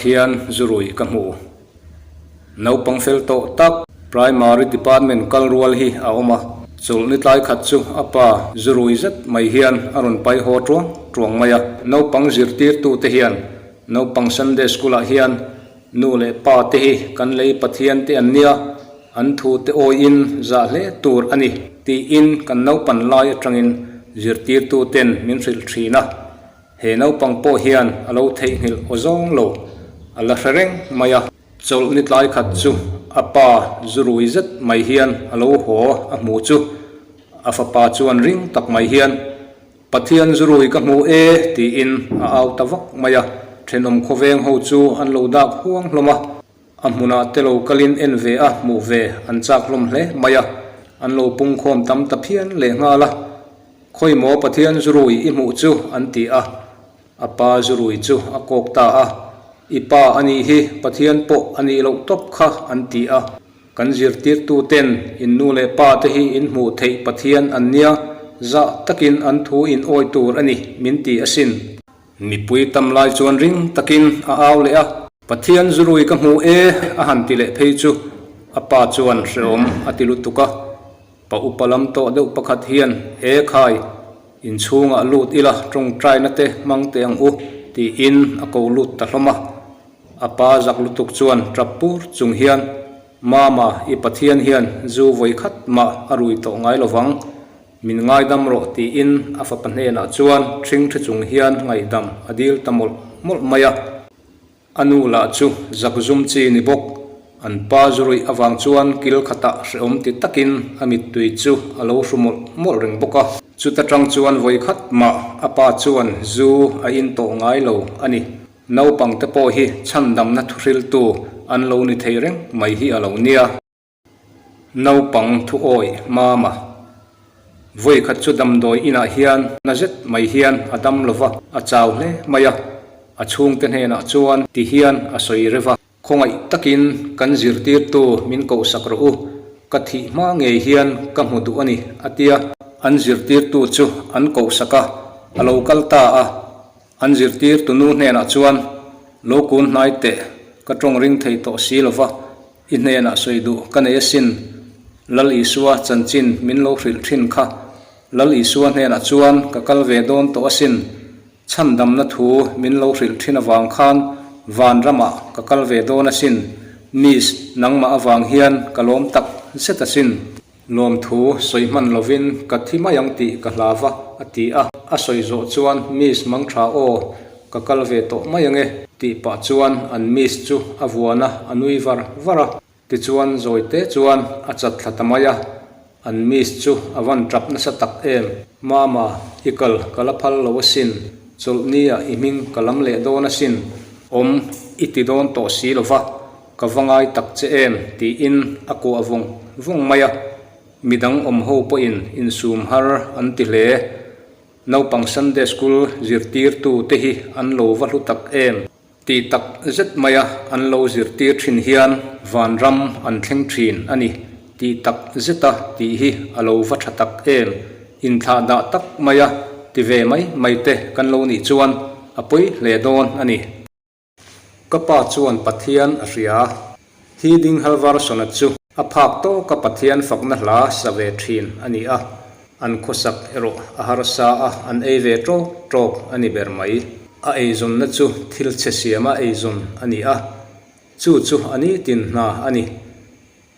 Pathian zurui ka hmu. Naupang fel tawh tak Primary Department kal rual hi a awm a, chawlh ni tlai khat chu a pa zurui zet mai hian a rawn pai haw tuang tuang mai a. Naupang zirtirtute hian naupang Sunday School ah hian nu leh pa te hi kan lei Pathian te an nia, an thu te awiin zah hle tur a ni tiin kan naupan lai atangin zirtirtuten min hrilh thin a. He naupang pawh hian a lo theihnghilh aw zawng lo, a la hre reng mai a. Chawlh ni tlai khat chu a pa zurui zet mai hian a lo haw a hmu chu a fapa chuan ring tak mai hian, Pathian zurui ka hmu e tiin a au ta vak mai a. Thenawm khawveng ho chu an lo dak huang hlawm a, a hmunah te lo kalin en ve a hmuh ve an chak hlawm hle mai a, an lo pungkhawm tam ta phian lehnghal a. Khawimaw Pathian zurui i hmuh chu an ti a, a pa zurui chu a kawk ta a, I pa a nih hi, Pathian pawh a nih loh tawp kha an ti a. Kan zirtirtu ten in nu leh pa te hi in hmuh theih Pathian an nia, zah takin an thu in awi tur a ni min ti asin. Mipui tam lai chuan ring takin a au leh a, Pathian zurui ka hmu e a han ti leh phei chu a pa chuan hrehawm a ti lutuk a. Pa upa lam tawh deuh pakhat hian, E khai, inchhungah lut ila tawngtaina te hmang teh ang u, tiin a ko lut ta hlawm a. A pa zak lutuk chuan tap pur chung hian, Mama, i Pathian hian zu vawi khat mah a rui tawh ngai lovang, min ngaidam rawh, tiin a fapa hnenah chuan ṭhing ṭhi chung hian ngaihdam a dil ta mawlh mawlh mai a. A nu lah chu zakzum chi ni bawk, an pa zuruih avang chuan kil khatah hrehawm ti takin a mittui chu a lo hru mawlh mawlh reng bawk a. Chuta tang chuan vawi khat mah a pa chuan zu a in tawh ngai lo a ni. Naupang te pawh hi chhandamna thuhriltu an lo ni thei reng mai hi a lo nia. Naupang thu awih mama. Vawi khat chu damdawi inah hian na zet mai hian a dam lo va, a chau hle mai a. A chhungte hnenah chuan ti hian a sawi rev a, Khawngaih takin kan zirtirtu min kohsak rawh u, ka thih hma ngei hian ka hmu duh a ni, a tia. An zirtirtu chu an kohsak a, a lo kal ta a. An zirtirtu nu hnenah chuan, Lo kun hnai teh, ka tawng ring thei tawh si lo va, I hnenah sawi duh ka nei asin, Lal Isua chanchin min lo hrilh thin kha. Lal Isua hnenah chuan ka kal ve dawn tawh asin, chhandamna thu min lo hrilh thin avang khan van ramah ka kal ve dawn asin, Miss nangmah avang hian ka lawm tak zet asin. Lawmthu sawi hman lovin ka thi mai ang tih ka hlau va, a ti a. A sawi zawh chuan Miss Mangtha aw, ka kal ve tawh mai ang e, tih pah chuan an Miss chu a vuan a, a nui var var a. Tichuan zawi te chuan a chat thla ta mai a, an Miss chu a van tap nasa tak em. Mama, i kal ka la phal lo asin, chawlhni ah i hming ka lam leh dawn asin, awm i ti dawn tawh si lo va, Ka va ngai tak che em? tiin a kuah vawng vawng mai a, midang awm ho pawhin insum har an ti hle. Naupang Sunday School zirtirtu te hi an lo va hlu tak em? Ti tak zet maia an lo zirtir thin hian vanram an thleng thin a ni ti tak zeta tih hi a lo va tha tak em? Inthlahdah tak maia ti ve mai mai te kan lo nih chuan a pawi hle dawn a ni. Ka pa chuan Pathian a hria. Hi ding Halvarsona chu a phak tawka Pathian fakna hla sa ve thin a ni a, an khawsak erawh a harsa a, an ei ve tawk tawk a ni ber mai. A eizawnna chu thil chhe siama eizawn a ni a, chu chu a nitin hna a ni.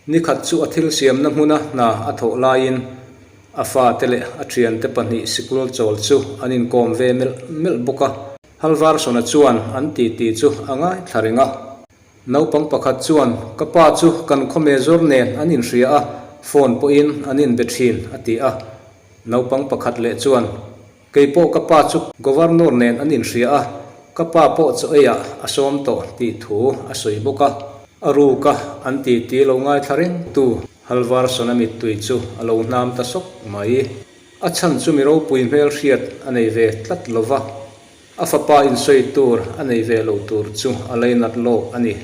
Nikhat chu a thil siamna hmuna hna a thawh laiin a fate leh a thiante pahnih sikul chawl chu an inkawm ve melh melh bawk a. Halvarsona chuan an titi chu a ngaithla reng a. Naupang pakhat chuan, Ka pa chu kan khaw mezawr nen an inhria a, phone pawhin an inbe thin, a ti a. Naupang pakhat leh chuan, Kei pawh ka pa chu Governor nen an inhria a, ka pa pawh chaw eiah a sawm tawh tih thu a sawi bawk a. A ruka an titi lo ngaithla reng tu Halvarsona mittui chu a lo hnam ta sawk mai. A chhan chu mi ropui hmel hriat a nei ve tlat lo va, a fapa insawi tur a nei ve lo tur chu a leinat lawk a ni.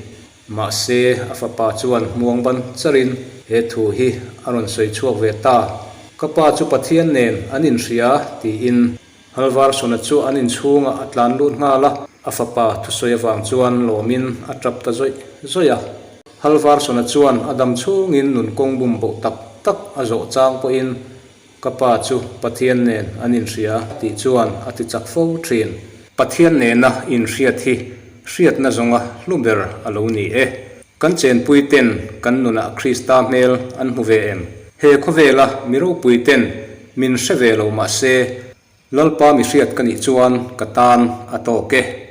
Mahse, a fapa chuan hmuang ban charin he thu hi a rawn sawi chhuak ve ta. Ka pa chu Pathian nen an inhria, tiin Halvarsona chu an inchhungah a tlan lut nghal a. A fapa thusawi avang chuan lawmin a tap ta zawih zawih a. Halvarsona chuan a dam chhungin nun kawng bum boh tak tak a zawh chang pawhin Ka pa chu Pathian nen an inhria tih chuan a ti chak fo thin. Pathian nena inhriat hi hriatna zawnga hlu ber a lo ni e. Kan chenpui ten kan nunah Krista hmel an hmu ve em? He khawvela mi ropui ten min hre ve lo mah se, Lalpa mi hriat ka nih chuan ka tan a tawk e.